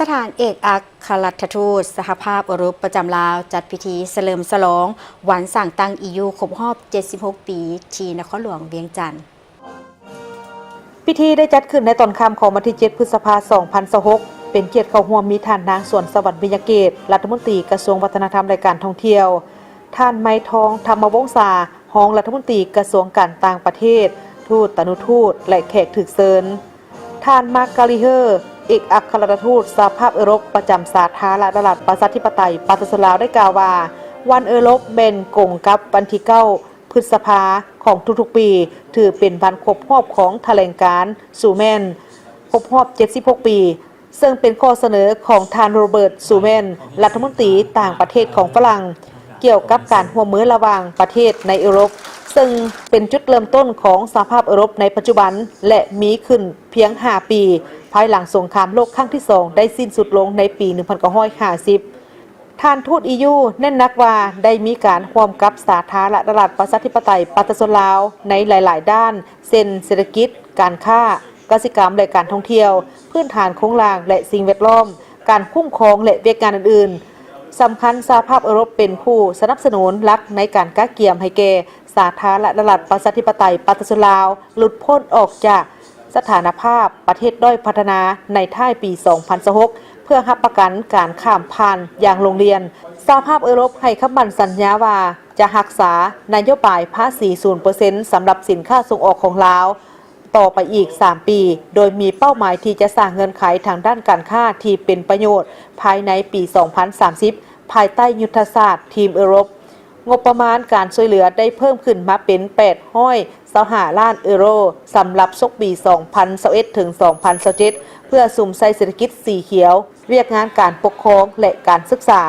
ສະຖານເອກອັກຄະລັດຖະທູດສະຫະພາບເອີຣົບປະຈຳລາວ ຈັດພິທີສະເຫຼີມສະຫຼອງວັນສ້າງຕັ້ງ ອີ ຢູ ຄົບຮອບເຈັດສິບຫົກປີ ທີ່ນະຄອນຫຼວງວຽງຈັນ. ພິທີໄດ້ຈັດຂຶ້ນໃນຕອນຄ່ຳຂອງວັນທີເຈັດ ພຶດສະພາ ສອງພັນຊາວຫົກ ເປັນກຽດເຂົ້າຮ່ວມມີທ່ານນາງ ສວນສະຫວັນ ວິຍະເກດ ລັດຖະມົນຕີກະຊວງວັດທະນະທຳ ແລະ ການທ່ອງທ່ຽວ, ທ່ານ ໄມທອງ ທຳມະວົງສາ ຮອງລັດຖະມົນຕີກະຊວງການຕ່າງປະເທດ, ທູດ, ຕານຸທູດ ແລະ ແຂກຖືກເຊີນ. ທ່ານ ມາກກາລີເຮີ ເອກອັກຄະລັດຖະທູດສະຫະພາບເອີຣົບປະຈຳສາທາລະນະລັດປະຊາທິປະໄຕປະຊາຊົນລາວ ໄດ້ກ່າວວ່າ ວັນເອີຣົບແມ່ນກົງກັບວັນທີເກົ້າ ພຶດສະພາຂອງທຸກໆປີ ຖືເປັນວັນຄົບຮອບຂອງຖະແຫຼງການຊູແມນ ຄົບຮອບເຈັດສິບຫົກປີ ເຊິ່ງເປັນຂໍ້ສະເໜີຂອງທ່ານ ໂຣເບີດ ຊູແມນ ລັດຖະມົນຕີຕ່າງປະເທດຂອງຝຣັ່ງ ກ່ຽວກັບການຮ່ວມມືລະຫວ່າງປະເທດໃນເອີຣົບ, ເຊິ່ງເປັນຈຸດເລີ່ມຕົ້ນຂອງສະຫະພາບເອີຣົບໃນປັດຈຸບັນ ແລະ ມີຂຶ້ນພຽງຫ້າປີ ພາຍຫຼັງສົງຄາມໂລກຄັ້ງທີສອງໄດ້ສິ້ນສຸດລົງໃນປີໜຶ່ງພັນເກົ້າຮ້ອຍຫ້າສິບ. ທ່ານທູດ ອີ ຢູ ເນັ້ນໜັກວ່າໄດ້ມີການຮ່ວມກັບສາທາລະນະລັດປະຊາທິປະໄຕປະຊາຊົນລາວໃນຫຼາຍໆດ້ານ ເຊັ່ນ ເສດຖະກິດ, ການຄ້າ, ກະສິກຳ ແລະ ການທ່ອງທ່ຽວ, ພື້ນຖານໂຄງລ່າງ ແລະ ສິ່ງແວດລ້ອມ, ການຄຸ້ມຄອງ ແລະ ວຽກງານອື່ນໆ. ສຳຄັນ ສະຫະພາບເອີຣົບເປັນຜູ້ສະໜັບສະໜູນຫຼັກໃນການກະກຽມໃຫ້ແກ່ສາທາລະນະລັດປະຊາທິປະໄຕປະຊາຊົນລາວ ຫຼຸດພົ້ນອອກຈາກສະຖານະພາບປະເທດດ້ອຍພັດທະນາໃນທ້າຍປີສອງພັນຊາວຫົກ ເພື່ອຮັບປະກັນການຂ້າມຜ່ານຢ່າງໂລ່ງລ່ຽນ. ສະຫະພາບເອີຣົບໃຫ້ຄຳໝັ້ນສັນຍາວ່າຈະຮັກສານະໂຍບາຍພາສີສູນເປີເຊັນສຳລັບສິນຄ້າສົ່ງອອກຂອງລາວ ຕໍ່ໄປອີກສາມປີ ໂດຍມີເປົ້າໝາຍທີ່ຈະສ້າງເງື່ອນໄຂທາງດ້ານການຄ້າທີ່ເປັນປະໂຫຍດພາຍໃນປີສອງພັນສາມສິບ ພາຍໃຕ້ຍຸດທະສາດທີມເອີຣົບ. ງົບປະມານການຊ່ວຍເຫຼືອໄດ້ເພີ່ມຂຶ້ນມາເປັນແປດຮ້ອຍຊາວຫ້າລ້ານເອີໂຣ ສຳລັບສົກປີສອງພັນຊາວເອັດ ເຖິງ ສອງພັນຊາວເຈັດ ເພື່ອສຸມໃສ່ເສດຖະກິດສີຂຽວ, ວຽກງານການປົກຄອງ ແລະ ການສຶກສາ.